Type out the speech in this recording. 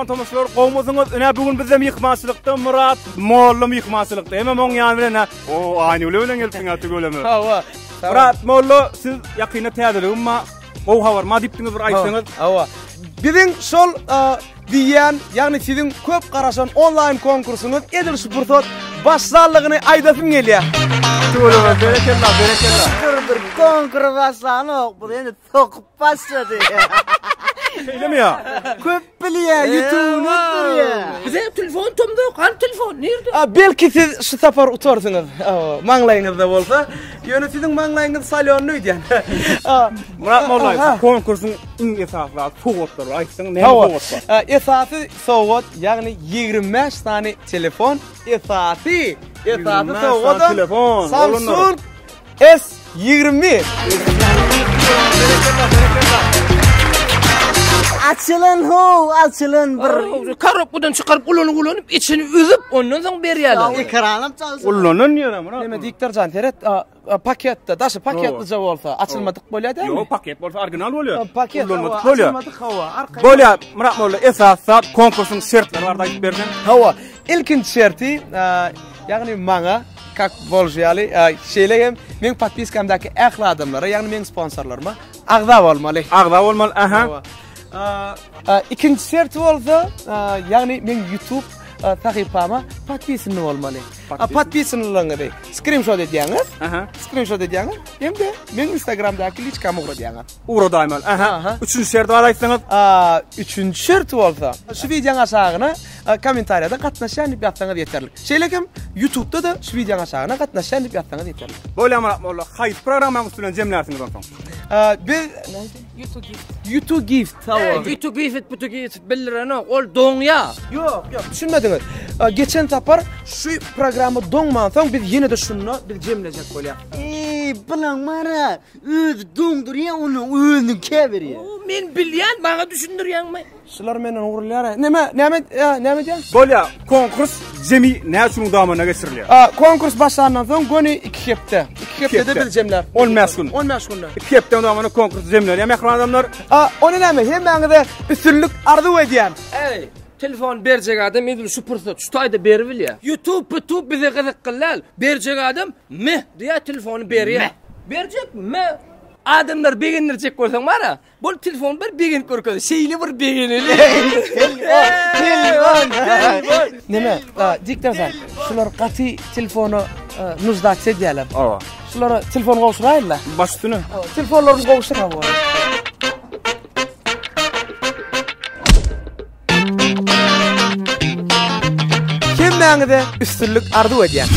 tomaşaçylar gowmysyňyz? Ine bu gün bizde myhmançylykda Murat Molla myhmançylykda. Hemem oň ýany bilen ha. O Aýnigül bilen gelipsiň ha tüweleme. Hawa. Murat Molla siz ýakynda täzeligim bar. Gowy habar ma diýipdiňiz bir aýtsaňyz. Hawa. Biziň şol diýýän, ýagny siziň köp garaşan onlaýn konkursyňyz edil şu pursat başlanlygyny aýdasym gelýär. Tüweleme berekella berekella. Dur bir konkurs başlanok, bu ýene sokup başlady. Şeýlemi ýa? Köp bilýär, ýutugyny ötürýär. Bize telefon tomda, hany telefon nirde? A, belki siz şu sapar utarsyňyz. Hawa, maňlaýyňyzda bolsa. Ýöne siziň maňlaýyňyz salýonly öýdýän. Murat Mollaýew, konkursyň iň esasy zady sowgatlar. Aýtsaň, näme sowgat bar? Esasy sowgat, ýagny 25 sany telefon, esasy, esasy sowgat Samsung S 20. Açylan how, açylan bir. Korobkadan çykaryp ulanyp ulanyp içini üzüp ondan soň berýärler. Ekranam çalsyn. Ulanan ýere Murat. Näme diktor jan seret, paketde, daşy paketlyja bolsa, açylmadyk bolýar dälmi? Ýok, paket bolsa original bolýar. Paket Ulanmadyk bolýar. Açylmadyk hawa, arkaýyn. Bolýar, Murat molla, esasy zat konkursyň şertleri barada aýdyp berseň. Hawa, ilkinji şerti, ýagny maňa kak bolşy ýaly, şeýle hem meň podpiskamdaky ähli adamlara, ýagny meň sponsorlaryma agza bolmaly. Agza bolmaly, aha. Ikinji şerti bolsa, ýagny meň YouTube sahypama podpisany bolmaly. Podpisanylygyňyzy skrinşot edýäňiz. Aha. Skrinşot edýäňiz hem-de meň Instagramdaky liçkama ugradyýaňyz. Ugradaýmaly. Aha. Üçünji şerti barada aýtsaňyz. Üçünji şerti bolsa, şu wideoň aşagyna kommentariýada gatnaşýan diýip ýazsaňyz ýeterlik. Şeýle hem YouTube'da-da şu wideoň aşagyna gatnaşýan diýip ýazsaňyz ýeterlik. Bolýar Myrat molla, haýsy programmanyň üsti bilen jemlärsiňiz onsoň? Biz YouTube Gift, hawa. YouTube Gift, bu Gift bildirenok, ol doňýar. Ýok, ýok, düşünmediňiz. Geçen sapar şu programma doňmansoň biz ýene-de şunda biz jemlejek bolýar. Eý, bilaň mara, özi doňdurýar, onuň özüniňkä berýär. Men bilýän, maňa düşündirýäňmi? Şular menden urulýar. Näme, näme, näme diýýäň? Bolýar, konkurs jemi näçe günüň dowamynda geçirilýär? Konkurs başlandan soň göni 2 hepde. 2 hepdede biz jemlär. 15 gün. 15 günde. 2 hepdäň dowamynda konkurs jemlenýär, mähriban adamlar. Ony näme, hemmäňize üstünlik arzuw edýän. Eý, telefon berjek adam edil şu pursat, şu taýda beribilýär. YouTube, putub bize gyzykly däl. Berjek adam meh diýýär, telefony berýär. Berjek meh. Adamlary begendirjek bolsaň bar-a, Bol telefon ber begenip görkez. Şeýle bir begeneli. Telefon, telefon. Neme, diktor sen, şular gaty telefona nuždats edýärler. Hawa. Şulara telefon gowşuraýynla. Baş üstüne. Telefonlaryny gowşur. Hawa. Hemmäňize üstünlik arzuw edýän.